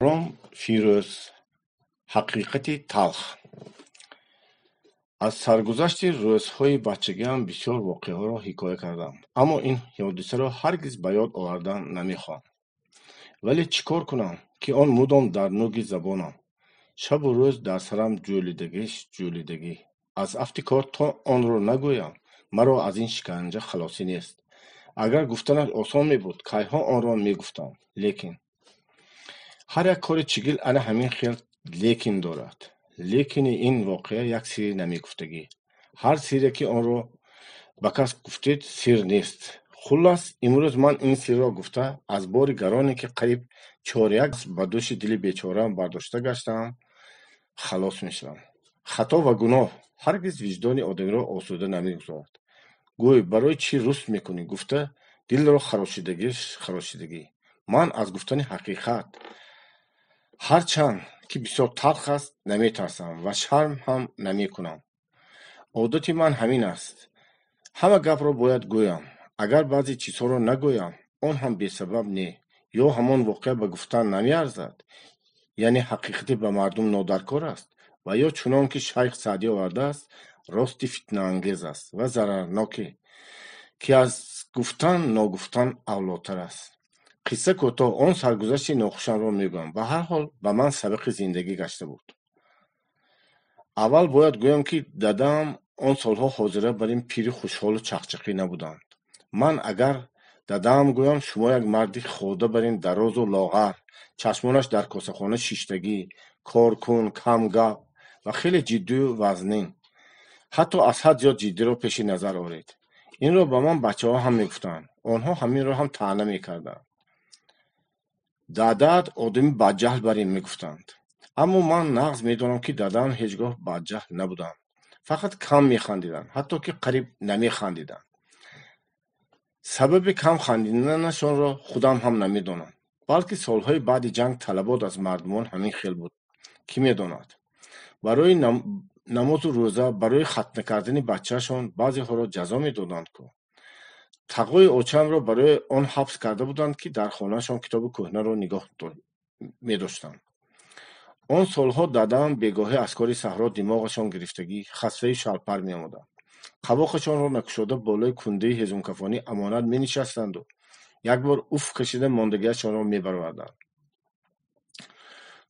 Ром Фирӯз. Ҳақиқати талх. Аз саргузашти рӯзҳои бачагиам бисёр воқеаҳоро ҳикоя кардам, аммо ин ҳодисаро ҳаргиз ба ёд овардан намехоҳам. Вале чӣ кор кунам, ки он мудом дар нуги забонам, шабу рӯз дар сарам ҷӯлидагиш ҷӯлидагӣ. Аз афти кор то онро нагӯям, маро аз ин шиканҷа халосӣ нест. Агар гуфтанаш осон мебуд, кайҳо онро мегуфтам, лекин ҳар як кори чигил ана ҳамин хел лекин дорад. Лекини ин воқеа як сирри намегуфтагӣ. Ҳар сирре, ки онро ба кас гуфтед, сир нест. Хуллас, имрӯз ман ин сирро гуфта, аз бори гароне, ки қариб чоряк ба дӯши дили бечораам бардошта гаштаам, халос мешавам. Хато ва гуноҳ ҳаргиз виҷдони одамиро осуда намегузорад. Гӯй, барои чӣ руст мекунӣ, гуфта дилро харошидагиш харошидагӣ. Ман аз гуфтани ҳақиқат, ҳарчанд ки бисёр талх аст, наметарсам ва шарм ҳам намекунам. Одати ман ҳамин аст. Ҳама гапро бояд гӯям. Агар баъзе чизҳоро нагӯям, он ҳам бесабаб не. Ё ҳамон воқеа ба гуфтан намеарзад, яъне ҳақиқате ба мардум нодаркор аст, ва ё чунон ки шайх Саъдӣ овардааст, рости фитнаангез аст ва зарарноке, ки аз гуфтан ногуфтан авлотар аст. Қисса кӯтоҳ, он саргузашти нохушамро мегӯям. Ба ҳар ҳол ба ман сабақи зиндагӣ гашта буд. Аввал бояд гӯям, ки дадаам он солҳо ҳозира бар ин пири хушҳолу чақчақӣ набуданд. Ман агар дадаам гӯям, шумо як марди хода бар ин дарозу лоғар, чашмонаш дар косахона шиштагӣ, коркун, камгап ва хеле ҷиддию вазнин, ҳатто аз ҳад зиёд ҷиддиро пеши назар оред. Инро ба ман бачаҳо ҳам мегуфтанд. Онҳо ҳаминро ҳам таъна мекарданд. Дадаат одами бадҷаҳл бар ин, мегуфтанд. Аммо ман нағз медонам, ки дадаам ҳеҷ гоҳ бадҷаҳл набуданд. Фақат кам механдиданд, ҳатто ки қариб намехандиданд. Сабаби кам хандиданашонро худам ҳам намедонам. Балки солҳои баъди ҷанг талабот аз мардумон ҳамин хел буд. Кӣ медонад? Барои намозу рӯза, барои хатна кардани бачаашон баъзеҳоро ҷазо медоданд ку. Тағои очаамро барои он ҳабс карда буданд, ки дар хонаашон китоби кӯҳнаро нигоҳ медоштанд. Он солҳо дадаам бегоҳӣ аз кори саҳро димоғашон гирифтагӣ, хасфаю шалпар меомаданд. Қавоқашонро накушода болои кундаи ҳезумкафонӣ амонат менишастанду як бор уф кашида мондагиашонро мебароварданд.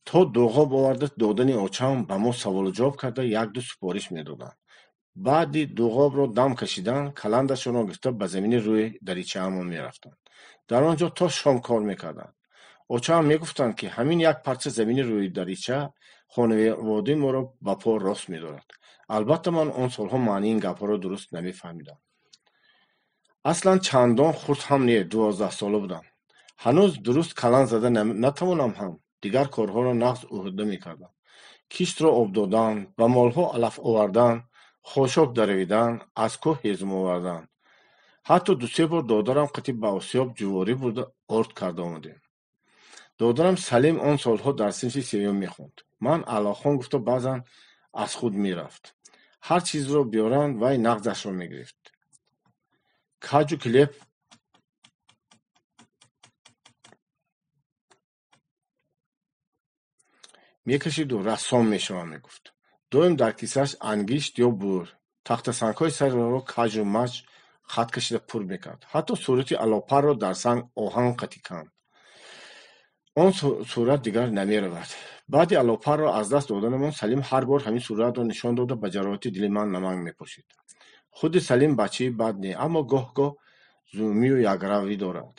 То дуғоб оварда додани очаам ба мо саволу ҷавоб карда як-ду супориш медоданд. Баъди дуғобро дам кашидан, каландашонро гирифта ба замини рӯи даричаамон мерафтанд. Дар он ҷо то шом кор мекарданд. Очаам мегуфтанд, ки ҳамин як парча замини рӯи дарича хонаводаи моро ба по рост медорад. Албатта, ман он солҳо маънии ин гапҳоро дуруст намефаҳмидам. Аслан чандон хурд ҳам не, 12сола будам. Ҳанӯз дуруст каланд зада натавонам ҳам, дигар корҳоро нағз уҳда мекардам. Киштро об додан, ба молҳо алаф овардан, хошок даравидан, аз кӯҳ ҳезум овардан. Ҳатто ду-се бор додарам қати ба осиёб ҷуворӣ бурда орд карда омадем. Додарам Салим он солҳо дар синфи сеюм мехонд. Ман аълохон гуфта баъзан аз худ мерафт. Ҳар чизро биёранд, вай нағзашро мегирифт. Каҷу килеб мекашиду рассом мешавам, мегуфт. Доим дар кисааш ангишт ё бур, тахтасангҳои сарро каҷу маҷ хат кашида пур мекард. Ҳатто сурати алопарро дар санг оҳан қатӣ канд. Он сурат дигар намеравад. Баъди алопарро аз даст доданамон Салим ҳар бор ҳамин суратро нишон дода ба ҷароҳати дили ман намак мепошид. Худи Салим бачаи бад не, аммо гоҳ-гоҳ зумию якравӣ дорад.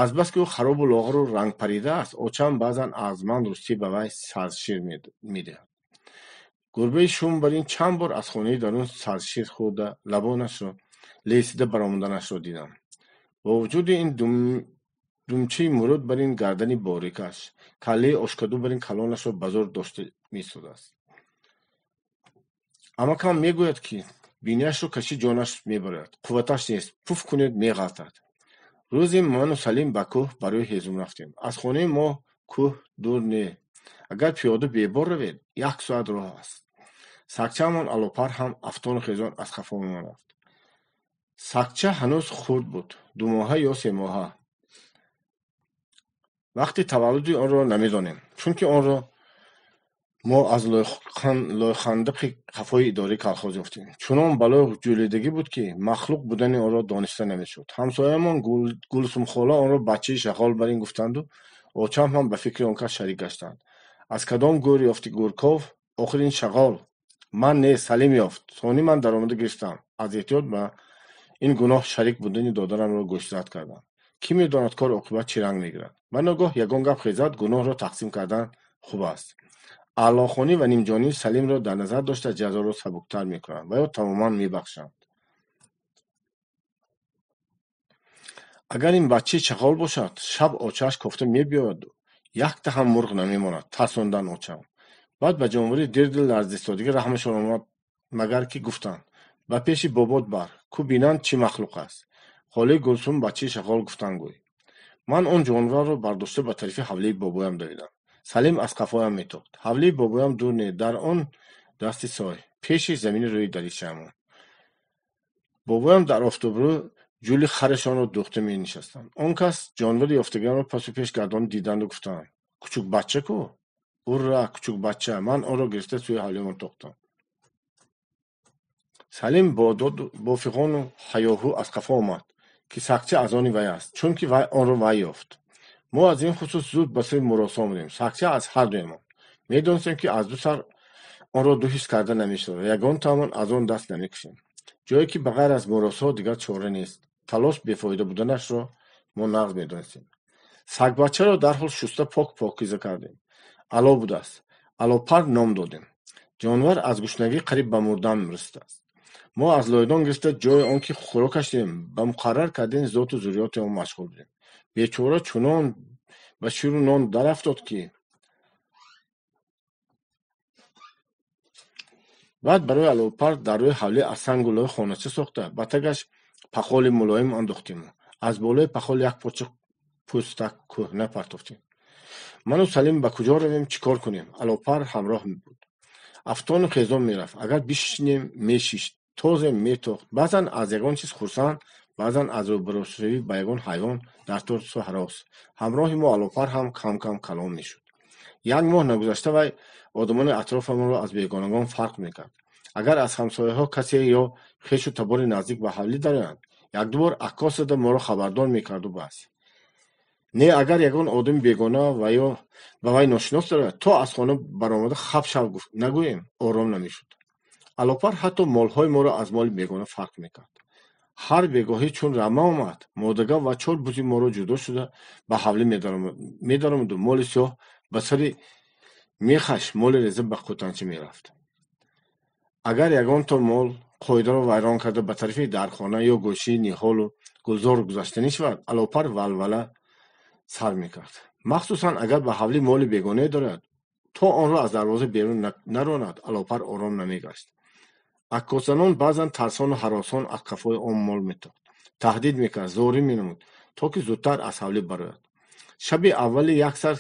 Азбаски ӯ харобу лоғару рангпарида аст, очаам баъзан аз ман рустӣ ба вай саршир медиҳад. Гурбаи шум бар ин чанд бор аз хонаи дарун саршир хӯрда, лабонашро лесида баромаданашро дидам. Бо вуҷуди ин думчаи муруд бар ин гардани борикаш, каллаи ошкаду бар ин калонашро ба зӯр дошта меистодааст. Амакам мегӯяд, ки бинияшро кашӣ ҷонаш мебарояд, қувваташ нест, пуф кунед меғалтад. Рӯзе ману Салим ба кӯҳ барои ҳезум рафтем. Аз хонаи мо кӯҳ дур не. Агар пиёда бебор равед, як соат роҳ аст. Сагчаамон алопар ҳам афтону хезон аз хафомон рафт. Сагча ҳанӯз хурд буд, 2 моҳа ё 3 моҳа. Вақти таваллуди онро намедонем, чунки онро мо аз лойхандақи қафои идораи колхоз ёфтем. Чунон ба лой ҷӯлидагӣ буд, ки махлуқ будани онро дониста намешуд. Ҳамсояамон Гулсумхола онро бачаи шағол бар ин гуфтанду очам ҳам ба фикри он кас шарик гаштанд. Аз кадом гӯр ёфти, гӯрков? Охир ин шағол. Ман не, Салим ёфт. Сонӣ ман даромада гирифтам. Аз эҳтиёт ба ин гуноҳ шарик будани додарамро гӯшзад кардам. Кӣ медонад, кор оқибат чӣ ранг мегирад? Ва ногоҳ ягон гап хезад, гуноҳро тақсим кардан хуб аст. Аълохонӣ ва нимҷонии Салимро дар назар дошта, ҷазоро сабуктар мекунанд ва ё тамоман мебахшанд. Агар ин бачаи шағол бошад, шаб очааш кофта мебиёяду якта ҳам мурғ намемонад, тарсондан очам. Баъд ба ҷонвари дирдил ларзистодагӣ раҳмашон омад, магар ки гуфтанд: ба пеши бобот бар, ку бинанд, чӣ махлуқ аст. Холаи Гулсум бачаи шағол гуфтан гӯй. Ман он ҷонварро бардошта ба тарафи ҳавлии бобоям давидам. Салим аз қафоям метохт. Ҳавлии бобоям дур не, дар он дасти сой, пеши замини рӯи даричаамон. Бобоям дар офтобрӯ ҷули харашонро дӯхта менишастанд. Он кас ҷонвари ёфтагиамро пасу пеш гардонда диданду гуфтанд: кучукбача ку? Урра, кучукбача! Ман онро гирифта сӯи ҳавлиамон тохтам. Салим бо фиғону ҳаёҳӯ аз қафо омад, ки сагча аз они вай аст, чунки вай онро вай ёфт. Мо аз ин хусус зуд ба сӯи муросо омадем. Сагча аз ҳардуемон. Медонистем, ки аз ду сар онро ду ҳис карда намешавад ва ягонтаамон аз он даст намекашем. Ҷое ки ба ғайр аз муросо дигар чора нест. Талош бефоида буданашро мо нағз медонистем. Сагбачаро дарҳол шуста пок покиза кардем. Ало будааст. Алопар ном додем. Ҷонвар аз гушнагӣ қариб ба мурдан расидааст. Мо аз лойдон гирифта ҷои он ки хӯрокаш диҳем, ба муқаррар кардани зоту зурриёти он машғул будем. Бечора чунон ба ширу нон дарафтод, ки баъд барои Алопар дар рӯи ҳавлӣ аз сангу лой хонача сохта, ба тагаш пахоли мулоим андохтему аз болои пахол як порча пӯстак кӯҳна партофтем. Ману Салим ба куҷо равем, чӣ кор кунем? Алопар ҳамроҳ буд. Афтону хезон мерафт. Агар бишинем, мешишт, тозем, метохт. Баъзан аз ягон чиз хурсанд, баъзан аз рӯбарӯшавӣ ба ягон ҳайвон дар тарсу ҳарос. Ҳамроҳи мо Алопар ҳам кам-кам калон мешуд. Як моҳ нагузашта вай одамони атрофамонро аз бегонагон фарқ мекард. Агар аз ҳамсояҳо касе ё хешу табори наздик ба ҳавлӣ дароянд, якду бор аккос зада моро хабардор мекарду бас. Не, агар ягон одами бегона ва ё ба вай ношинос дарояд, то аз хона баромада хаб шав нагӯем, ором намешуд. Алопар ҳатто молҳои моро аз моли бегона фарқ мекард. Ҳар бегоҳӣ чун рама омад, модага ва чор бузи моро ҷудо шуда ба ҳавлӣ медаромаду моли сиёҳ ба сари мехаш, моли реза ба қутанча мерафт. Агар ягонто мол қоидаро вайрон карда ба тарафи дархона ё гӯшаи ниҳолу гулзор гузаштанӣ шавад, Алопар валвала сар мекард. Махсусан агар ба ҳавлӣ моли бегонае дорад, то онро аз дарвоза берун наронад, Алопар ором намегашт. Аккосзанон баъзан тарсону ҳаросон аз қафои он мол метохт, таҳдид мекард, зорӣ менамуд, то ки зудтар аз ҳавлӣ барояд. Шаби аввали як сар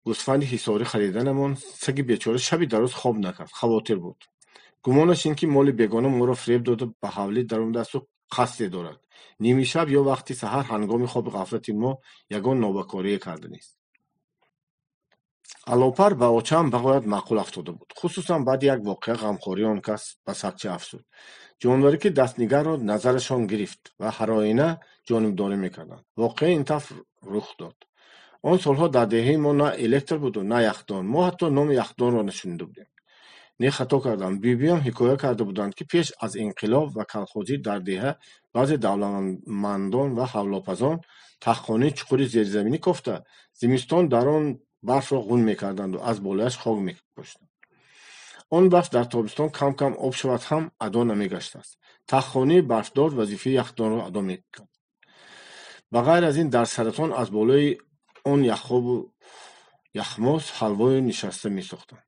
гӯсфанди ҳисорӣ хариданамон саги бечора шаби дароз хоб накард, хавотир буд. Гумонаш ин ки моли бегона моро фиреб дода ба ҳавлӣ даромадаасту қасде дорад. Нимишаб ё вақти саҳар ҳангоми хоби ғафлати мо ягон нобакорие карданист. Алопар ба очаам бағоят маъқул афтода буд. Хусусан баъди як воқеа ғамхории он кас ба сагча афзуд. Ҷонваре ки дастнигарро назарашон гирифт ва ҳароина ҷонибдорӣ мекарданд. Воқеа ин тавр рух дод. Он солҳо дар деҳаи мо на электр буду на яхдон. Мо ҳатто номи яхдонро нашунида будем. Не, хато кардам. Бибиям ҳикоя карда буданд, ки пеш аз инқилоб ва колхозӣ дар деҳа баъзе давлатмандон ва ҳавлопазон тахтхонаи чуқури зеризаминӣ кофта, зимистон дар он барфро ғун мекарданду аз болояш хок мепошиданд. Он барф дар тобистон кам-кам об шавад ҳам адо намегаштааст. Тахтхонаи барфдор вазифаи яхдонро адо мекард. Ба ғайр аз ин дар саратон аз болои он яхобу яхмоз ҳалвою нишаста месохтанд.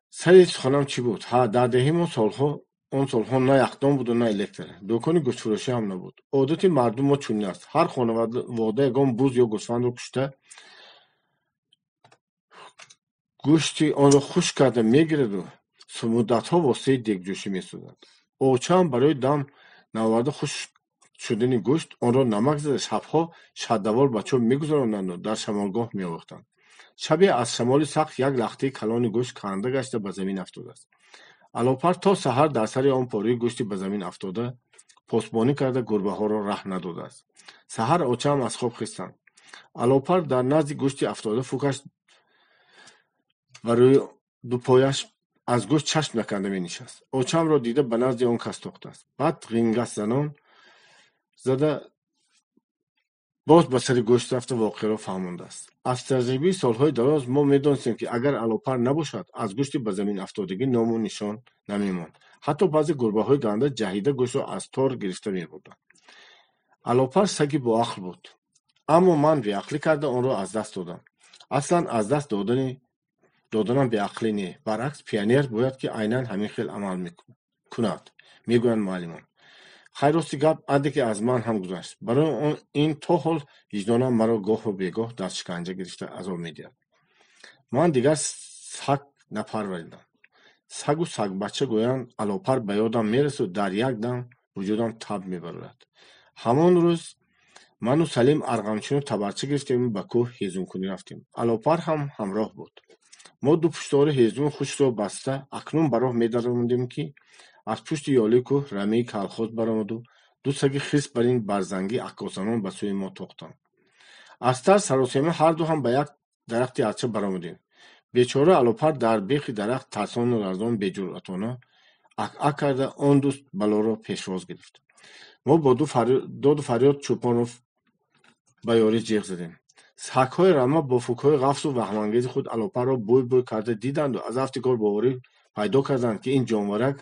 Сари суханам чӣ буд? Ҳа, дар деҳаи мо солҳо он солҳо на яхдон буду на электр. Дукони гӯштфурӯшӣ ҳам набуд. Одати мардум мо чунин аст. Ҳар хонавода ягон буз ё гӯсфандро кушта, гӯшти онро хушк карда мегираду муддатҳо воситаи дегҷӯшӣ месозад. Очаам барои дам наоварда хушк шудани гӯшт онро намак зада шабҳо шаддавор ба чӯб мегузаронданду дар шамолгоҳ меовехтанд. Шабе аз шамоли сахт як лахтаи калони гӯшт канда гашта ба замин афтодааст. Алопар то саҳар дар сари он пораи гӯшти ба замин афтода посбонӣ карда гурбаҳоро раҳ надодааст. Саҳар очаам аз хоб хестанд. Алопар дар назди гӯшти афтода фукаш ва рӯи ду пояш аз гӯшт чашм наканда менишаст. Очаамро дида ба назди он кас тохтааст. Баъд ғингасзанон зада боз ба сари гӯшт рафта воқеаро фаҳмондааст. Аз таҷрибаи солҳои дароз мо медонистем, ки агар алопар набошад, аз гӯшти ба замин афтодагӣ ному нишон намемонд. Ҳатто баъзе гурбаҳои ганда ҷаҳида гӯштро аз тор гирифта мебурданд. Алопар саги боақл буд. Аммо ман беақлӣ карда онро аз даст додам. Аслан аз даст доданам беақлӣ не. Баръакс, пионер бояд ки айнан ҳамин хел амал кунад, мегӯянд муаллимон. Хайр, рости гап, андаке аз ман ҳам гузашт. Барои ин то ҳол виҷдонам маро гоҳу бегоҳ дар шиканҷа гирифта азоб медиҳад. Ман дигар саг напарваридам. Сагу сагбача гӯянд, алопар ба ёдам мерасу дар як дам вуҷудам таб мебарорад. Ҳамон рӯз ману Салим арғамчину табарча гирифтему ба кӯҳ ҳезумкунӣ рафтем. Алопар ҳам ҳамроҳ буд. Мо ду пуштори ҳезуми хушкро баста акнун ба роҳ медаромадем, ки аз пушти ёлии кӯҳ рамаи калхоз баромаду ду саги хирс бар ин барзангӣ аккосанон ба сӯи мо тохтанд. Аз тарс саросема ҳарду ҳам ба як дарахти арча баромадем. Бечора алопар дар бехи дарахт тарсону ларзон беҷуръатона ак-ак карда он ду балоро пешвоз гирифт. Мо бо доду фарёд чӯпонро ба ёрӣ ҷеғ задем. Сагҳои рама бо фукҳои ғафсу ваҳмангези худ алопарро бӯй-бӯй карда диданду аз афти кор боварӣ пайдо карданд, ки ин ҷонварак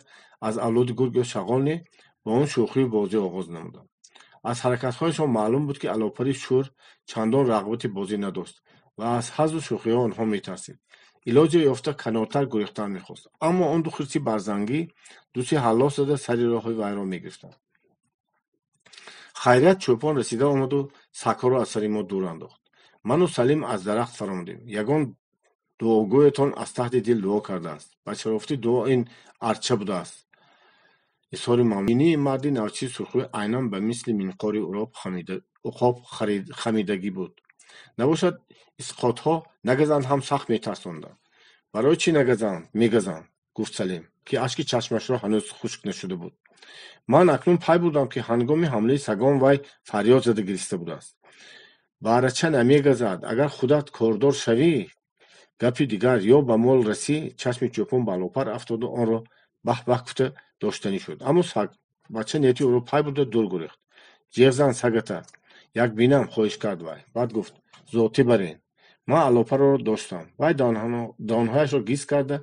аз авлоди гург ё шағол не, ба он шӯхию бозӣ оғоз намуданд. Аз ҳаракатҳояшон маълум буд, ки алопари шӯр чандон рағбати бозӣ надошт ва аз ҳазлу шӯхиҳо онҳо метарсид. Илоҷе ёфта канортар гурехтан мехост. Аммо он ду хирси барзангӣ дуси ҳаллос зада сари роҳи вайро мегирифтанд. Хайрият, чӯпон расида омаду сагҳоро аз сари мо дур андохт. Ману Салим аз дарахт фаромадем. Ягон дуогӯятон аз таҳти дил дуо кардааст. Ба шарофати дуо ин арча будааст. Изҳори мамнунии марди навчии сурхрӯй айнан ба мисли минқори уқоб хамидагӣ буд. Набошад, исқотҳо нагазанд ҳам сахт метарсонданд. Барои чӣ нагазанд? Мегазанд, гуфт Салим, ки ашки чашмашро ҳанӯз хушк нашуда буд. Ман акнун пай бурдам, ки ҳангоми ҳамлаи сагон вай фарёд зада гириста будааст. Баърача намегазад, агар худат кордор шавӣ, гапи дигар, ё ба мол расӣ. Чашми чӯпон ба алопар афтоду онро баҳ-баҳ гуфта доштанӣ шуд. Аммо сагбача нияти ӯро пай бурда дур гурехт. Ҷеғ зан сагата, як бинам, хоҳиш кард вай. Баъд гуфт: зотӣ барен. Ман алопарро доштам. Вай даҳонҳояшро гиз карда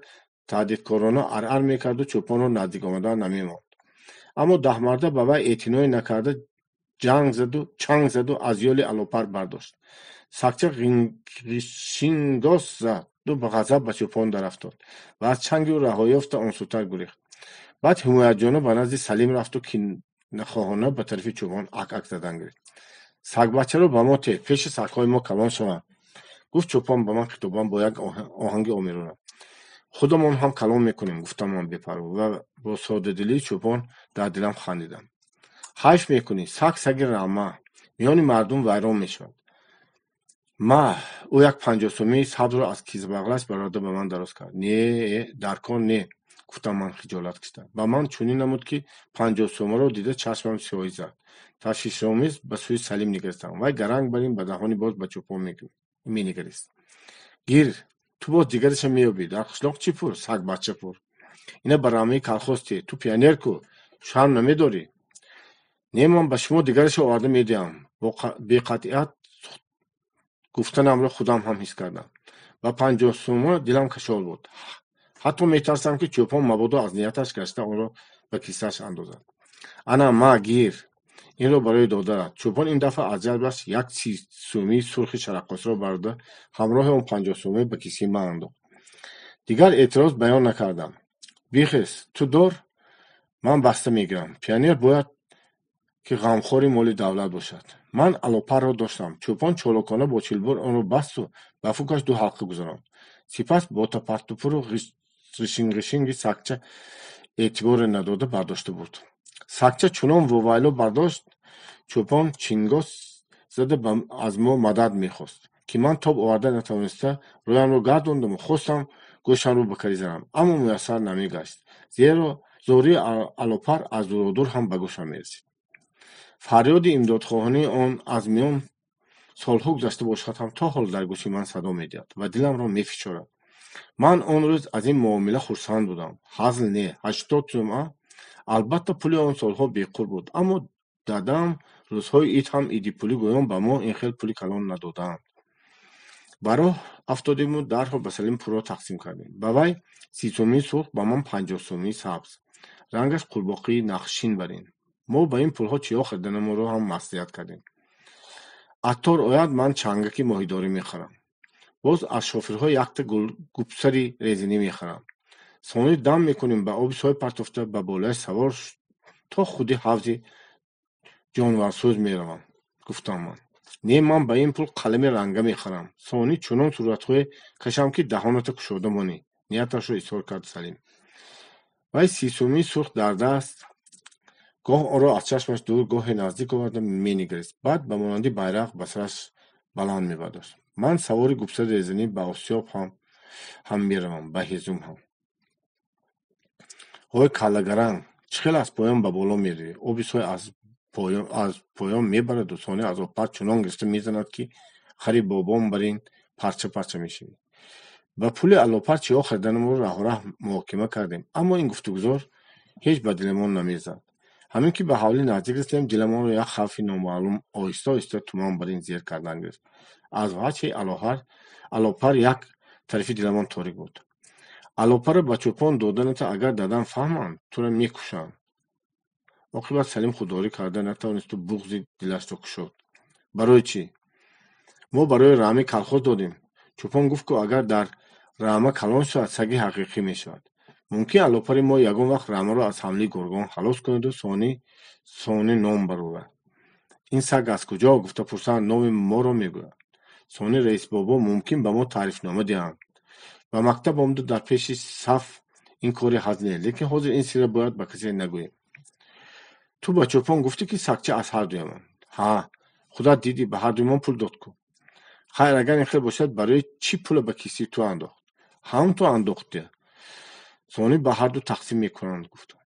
таҳдидкорона ар-ар мекарду чӯпонро наздик омадан намемонд. Аммо даҳмарда ба вай эътиное накарда ҷанг заду чанг заду аз ёли алопар бардошт. Сагча ғишингос заду ба ғазаб ба чӯпон дарафтод ва аз чанги ӯ раҳоӣ ёфта онсӯтар гурехт. Баъд ҳимоятҷӯёна ба назди Салим рафту кинахоҳона ба тарафи чӯпон ак-ак задан гирифт. Сагбачаро ба мо те, пеши сагҳои мо калон шаванд, гуфт чӯпон ба ман хитобан бо як оҳанги омирона. Худамон ҳам калон мекунем, гуфтам ман бепарво ва бо соддадилии чӯпон дар дилам хандидам. Ҳайф мекунӣ, саг саги рама, миёни мардум вайрон мешавад. Ма, ӯ як 50 сомии сабзро аз кисабағлаш бароварда ба ман дароз кард. Не, дар кор не, гуфтам ман хиҷолат кашида. Ба ман чунин намуд, ки 50 сомаро дида чашмам сиёҳӣ зад. Ташвишомез ба сӯи Салим нигаристам. Вай гаранг бар ин ба даҳони боз ба чӯпон менигарист. Гир, ту боз дигараша меёбӣ. Дар қишлоқ чӣ пур? Сагбача пур. Ина ба рамаи калхоз те. Ту пионер ку, шарм намедорӣ? Не, ман ба шумо дигараша оварда медиҳам. Бо беқатъият гуфтанамро худам ҳам ҳис кардам. Ба 50 сӯма дилам кашол буд. Ҳатто метарсам, ки чӯпон мабодо аз нияташ гашта онро ба кисааш андозад. Ана, ма, гир. Инро барои додарат. Чӯпон ин дафъа аз ҷайбаш як 30 сӯмии сурхи шараққосро барода ҳамроҳи он 50 сӯмӣ ба кисаи ман андохт. Дигар эътироз баён накардам. Бихез, ту дор, ман баста мегирам. Пионер бояд ки ғамхори моли давлат бошад. Ман алопарро доштам. Чӯпон чолокона бо чилбур онро басту ба фукаш ду ҳалқа гузаронд. Сипас бо тапартупуру ғишинг-ғишинги сагча эътиборе надода бардошта бурд. Сагча чунон вувайло бардошт, Чӯпон чингоҳ зада аз мо мадад мехост, ки ман тоб оварда натавониста рӯямро гардондаму хостам гӯшамро ба карӣ занам, аммо муяссар намегашт, зеро зории алопар аз дуродур ҳам ба гӯшам мерасид. Фарёди имдодхоҳонаи он аз миён солҳо гузашта бошад ҳам то ҳол дар гӯши ман садо медиҳад ва диламро мефишорад. Ман он рӯз аз ин муомила хурсанд будам. Ҳазл не, 80 сум, а? Албатта, пули он солҳо беқур буд, аммо дадам рӯзҳои ид ҳам идипулӣ гӯён ба мо ин хел пули калон надодаанд. Ба роҳ афтодиму дарҳол ба Салим пулро тақсим кардем. Ба вай 30 сумии сурх, ба ман 50 сумии сабз, рангаш қурбоқии нақшин барин. Мо ба ин пулҳо чиҳо хариданамонро ҳам маслиҳат кардем. Аттор ояд, ман чангаки моҳидорӣ мехарам. Боз аз шофирҳо якта гупсари резинӣ мехарам. Сонӣ дам мекунем, ба оби сой партофта, ба болояш савор то худи ҳавзи ҷонварсӯз меравам, гуфтам ман. Не, ман ба ин пул қалами ранга мехарам. Сонӣ чунон суратҳое кашам, ки даҳоната кушода монӣ, нияташро изҳор кард Салим. Вай 30 сумии сурх дар даст гоҳ онро аз чашмаш дур, гоҳе наздик оварда менигарист, баъд ба монанди байрақ ба сараш баланд мебардошт. Ман савори гупсари резинӣ ба осиёб ҳам меравам, ба ҳезум ҳам. Ҳой, каллагаранг, чӣ хел аз поён ба боло меравӣ? Оби сой аз поён мебараду сонӣ аз обпар чунон гирифта мезанад, ки хари бобом барин парча парча мешавӣ. Ба пули алопар чиҳо хариданамонро раҳораҳ муҳокима кардем, аммо ин гуфтугузор ҳеҷ ба диламон намезад. Ҳамин ки ба ҳавлӣ наздик расидем, диламонро як хавфи номаълум оҳиста оҳиста туман барин зер кардан гирифт. Аз ваҷҳи алопар як тарафи диламон торик буд. Алопарро ба чӯпон доданата агар дадам фаҳманд, туро мекушанд. Оқибат Салим худдорӣ карда натавонисту буғзи дилашро кушод. Барои чӣ? Мо барои рами калхоз додем. Чӯпон гуфт, ку агар дар рама калон шавад, саги ҳақиқӣ мешавад. Мумкин алопари мо ягон вақт рамаро аз ҳамлаи гургон халос кунаду сони ном барорад. Ин саг аз куҷо гуфта пурсанд, номи моро мегӯяд. Сони раисбобо мумкин ба мо таърифнома диҳанд. Ба мактаб омаду дар пеши саф ин кори ҳазл не, лекин ҳозир ин сирра бояд ба касе нагӯем. Ту ба чӯпон гуфтӣ, ки сагча аз ҳардуямон? Ҳа, худат дидӣ, ба ҳардуямон пул дод ку. Хайр, агар ин хел бошад, барои чӣ пула ба кисаи ту андохт? Ҳам ту андохтӣ. Сонӣ ба ҳарду тақсим мекунанд, гуфтам.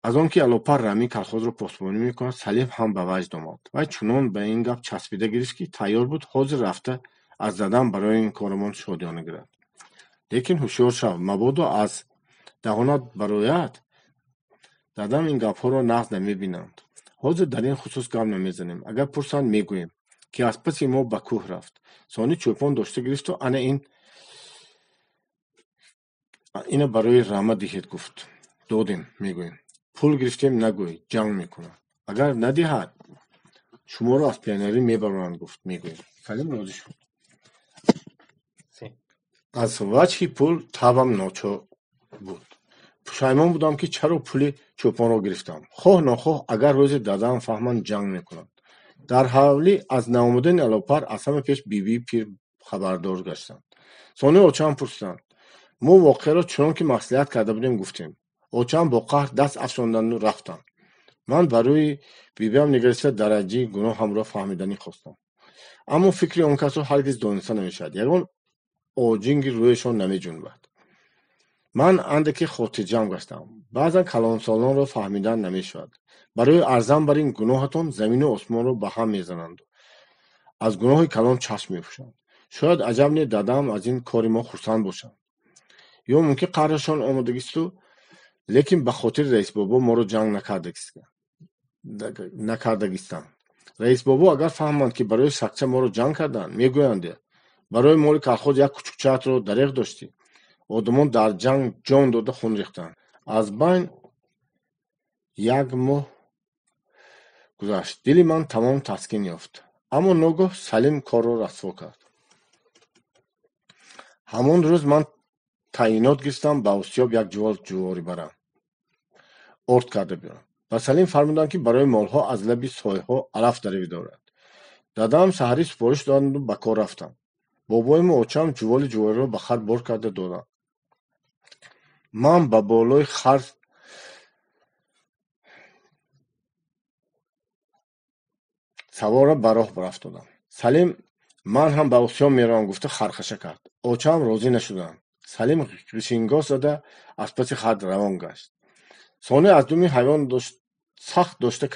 Аз он ки алопар рами калхозро посбонӣ мекунад, Салим ҳам ба ваҷд омад. Вай чунон ба ин гап часпида гирифт, ки тайёр буд ҳозир рафта аз дадам барои ин корамон шодиёна гирад. Лекин ҳушёр шав, мабодо аз даҳонат барояд, дадам ин гапҳоро нағз намебинанд. Ҳозир дар ин хусус гап намезанем. Агар пурсанд, мегӯем, ки аз паси мо ба кӯҳ рафт. Сонӣ чӯпон дошта гирифту ана ин ина барои рама диҳед гуфт. Додем, мегӯем. Пул гирифтем нагӯй, ҷанг мекунад. Агар надиҳад, шуморо аз пионерӣ мебароранд гуфт, мегӯем. Салим розӣ шуд. Аз ваҷҳи пул табъам ночор буд. Пушаймон будам, ки чаро пули чӯпонро гирифтам. Хоҳ нохоҳ, агар рӯзе дадам фаҳманд, ҷанг мекунанд. Дар ҳавлӣ аз наомадани алопар аз ҳама пеш бибии пир хабардор гаштанд. Сони очаам пурсиданд. Мо воқеаро чунон ки маслиҳат карда будем гуфтем. Очаам бо қаҳр даст афшонданду рафтанд. Ман ба рӯи бибиам нигариста дараҷаи гуноҳамро фаҳмиданӣ хостам. Аммо фикри он касро ҳаргиз дониста намешавад. Ягон оҷинги рӯяшон намеҷунбад. Ман андаке хотирҷамъ гаштам. Баъзан калонсолонро фаҳмидан намешавад. Барои арзан бар ин гуноҳатон замину осмонро ба ҳам мезананду аз гуноҳи калон чашм мепӯшанд. Шояд аҷаб не, дадаам аз ин кори мо хурсанд бошанд. Ё мумкин қаҳрашон омодагисту, лекин ба хотири раисбобо моро ҷанг накардагистанд. Раисбобо агар фаҳманд, ки барои сагча моро ҷанг карданд, мегӯянд: барои моли калхоз як кучукчаатро дареғ доштӣ. Одамон дар ҷанг ҷон дода хун рехтанд. Аз байн як моҳ гузашт. Дили ман тамом таскин ёфт. Аммо ногоҳ Салим корро расво кард. Ҳамон рӯз ман таъйинот гирифтам ба осиёб як ҷувол ҷуворӣ барам. Орд карда биёрам. Ба Салим фармуданд, ки барои молҳо аз лаби сойҳо алаф даравӣ дорад. Дадаам саҳарӣ супориш доданду ба кор рафтам. Бобоиму очаам ҷуволи ҷувориро ба хар бор карда доданд. Ман ба болои хар Савора ба роҳ рафтодам. Салим ман ҳам ба Осиё меравам гуфта хархаша кард. Очаам розӣ нашуданд. Салим ғишингоҳ зада аз паси хар равон гашт. Соне аз думи ҳайвон сахт дошта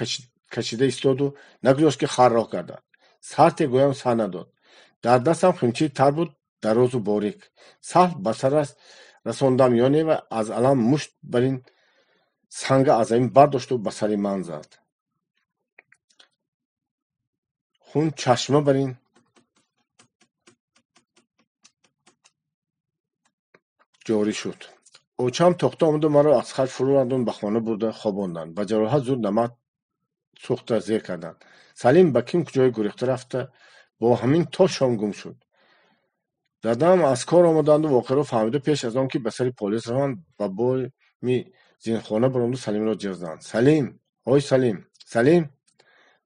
кашида истоду нагузошт, ки хар роҳ гардад. Сарте гӯям сар надод. Дар дастам химчии тар буд, дарозу борик. Саҳл ба сараш расондам ё не, ва аз алам мушт бар ин санга аз замин бардошту ба сари ман зад. Хун чашма бар ин ҷорӣ шуд. Очаам тохта омаду маро аз хар фурӯ андохт, ба хона бурда хобонданд. Ба ҷароҳат зуд намак сӯхта зер карданд. Салим ба ким куҷое гурехта рафта бо ҳамин то шом гум шуд. Дадаам аз кор омаданду воқеаро фаҳмида пеш аз он ки ба сари полис раванд, ба боми зинхона баромаду Салимро ҷиғ заданд. Салим! Ҳой Салим! Салим!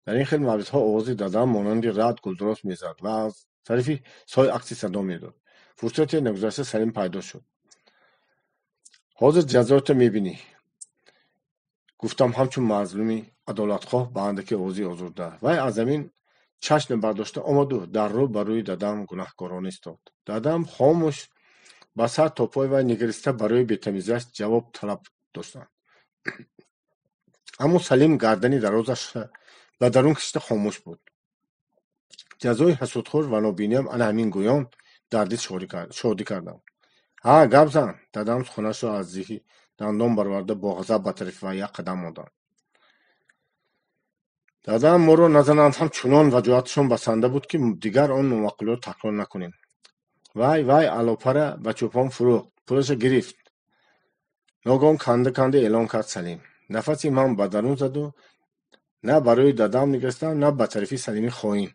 Дар ин хел мавридҳо овози дадаам монанди раъд гулдуроз мезад ва аз тарафи сой акси садо медод. Фурсате нагузашта Салим пайдо шуд. Ҳозир ҷазоятро мебинӣ, гуфтам ҳамчун мазлуми адолатхоҳ ба андаке овози озурда. Вай аз замин чашм бардошта омаду дар рӯ ба рӯи дадаам гунаҳкорона истод. Дадаам хомӯш ба сар то пой вай нигариста барои бетамизиаш ҷавоб талаб доштанд. Аммо Салим гардани дарозаш ба дарун кашида хомӯш буд. Ҷазои ҳасудхӯр ва нобиниам ана ҳамин гӯён дар дил шодӣ кардам. Ҳа, гап зан! Дадаам суханашро аз зиҳи дандон бароварда бо ғазаб ба тарафи вай як қадам монданд. Дадаам моро назананд ҳам чунон ваҷоҳатшон басанда буд, ки дигар он номаъқулиро такрор накунем. Вай, вай алопара ба чӯпон фурӯхт, пулаша гирифт. Ногоҳон канда-канда эълон кард Салим. Нафаси ман ба дарун заду на ба рӯи дадаам нигаристам, на ба тарафи Салими хоин.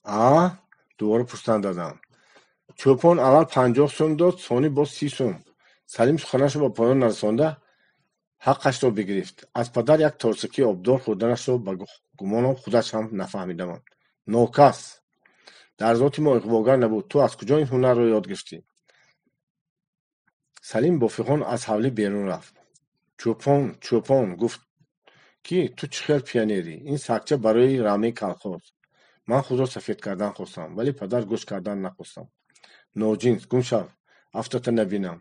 А? Дубора пурсиданд дадаам. Чӯпон аввал 50 сум дод, сони боз 30 сум. Салим суханашро ба поён нарасонда ҳаққашро бигирифт. Аз падар як торсакии обдор хӯрданашро ба гумонам худаш ҳам нафаҳмида монд. Нокас! Дар зоти мо иғвогар набуд. Ту аз куҷо ин ҳунарро ёд гирифтӣ? Салим бо фиғон аз ҳавлӣ берун рафт. Чӯпон, чӯпон гуфт, ки ту чӣ хел пионерӣ? Ин сагча барои рамаи калхоз. Ман худро сафед кардан хостам, вале падар гӯш кардан нахостам. Ноҷинс, гум шав, афтата набинам.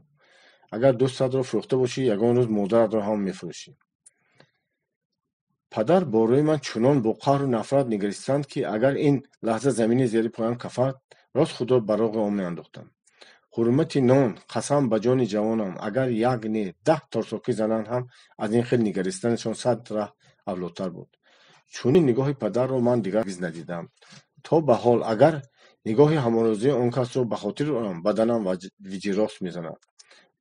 Агар дӯстатро фурӯхта бошӣ, ягон рӯз модаратро ҳам мефурӯшӣ. Падар бо рӯи ман чунон бо қаҳру нафрат нигаристанд, ки агар ин лаҳза замини зери поям кафад, рост худро ба роғи он меандохтам. Ҳурмати нон, қасам ба ҷони ҷавонам, агар як не, 10 торсокӣ зананд ҳам аз ин хел нигаристанашон 100 раҳ авлотар буд. Чунин нигоҳи падарро ман дигар ҳаргиз надидам. То ба ҳол агар нигоҳи ҳаморӯзии он касро ба хотир орам, баданам виҷирост мезанад.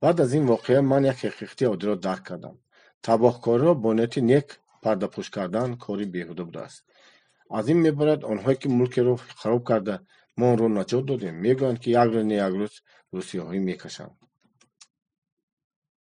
Баъд аз ин воқеа ман як ҳақиқати оддиро дарк кардам. Табоҳкориро бо нияти нек пардапӯш кардан кори беҳуда будааст. Аз ин мебарад онҳое, ки мулкеро хароб карда мо онро наҷот додем, мегӯянд, ки як рӯз не як рӯз рӯсиёҳӣ мекашанд.